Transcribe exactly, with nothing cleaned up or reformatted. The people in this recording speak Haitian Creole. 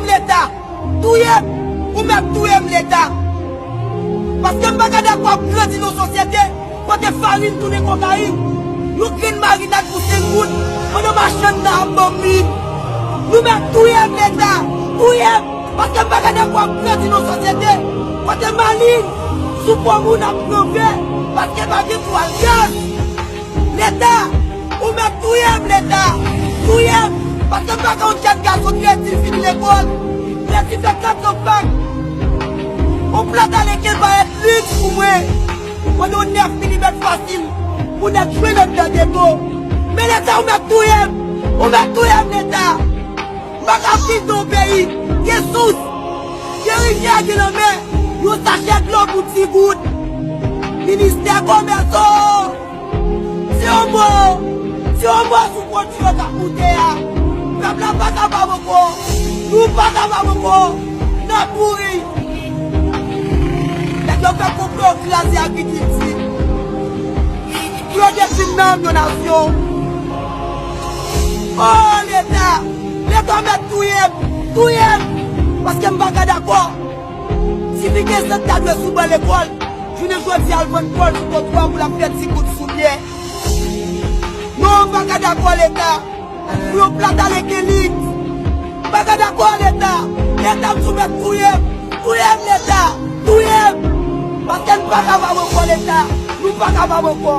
Leta, touye m, ou mèt touye m, Leta. Paske m pa ka dakò ap grandi nan yon sosyete kote farin tounen kokayin. Yon grenn marinad pou senk goud, pandan machann nan ap ban m li. Nou mèt touye m, Leta, touye m. Paske m pa ka dakò ap grandi nan yon sosyete kote malin sou po moun ap pran vè paske pa gen twal gaz. Leta, ou mèt touye m, Leta, touye m. Paske m pa ka yon tchèt gason ki ret di l fini lekòl, ret di fè kat an bak. On plat ale ke parèt liks pou mwen. Pandan yon nèf milimèt fasil pou nèg jwenn anndan geto. Men Leta, ou mèt touye m, ou mèt touye m, Leta. M pa ka viv nan yon peyi gen sous, gen rivyè, gen lanmè, yon sachè dlo pou ti goud. Ministè komès, o! Se yon mo, se yon mo sou pwodui yo k ap moute a. Pèp la pa kapab ankò, nou pa kapab ankò, n ap mouri. Nèg yo fè konplo yo kraze agrikilti pou yo detwi nanm yon nasyon. O Leta, Leta mèt touye m, touye m, paske m pa ka dakò. Tifi gen sèt ta dwe sou ban lekòl, jounen jodi a l vann kò l sou twotwa pou l ap fè ti kout soulye. Non, m pa ka dakò Leta pou yon plat ale kenlit. M pa ka dakò Leta. Leta m sou mèt touye m, touye m Leta, touye m. Paske n pa kapab ankò Leta, nou pa kapab ankò.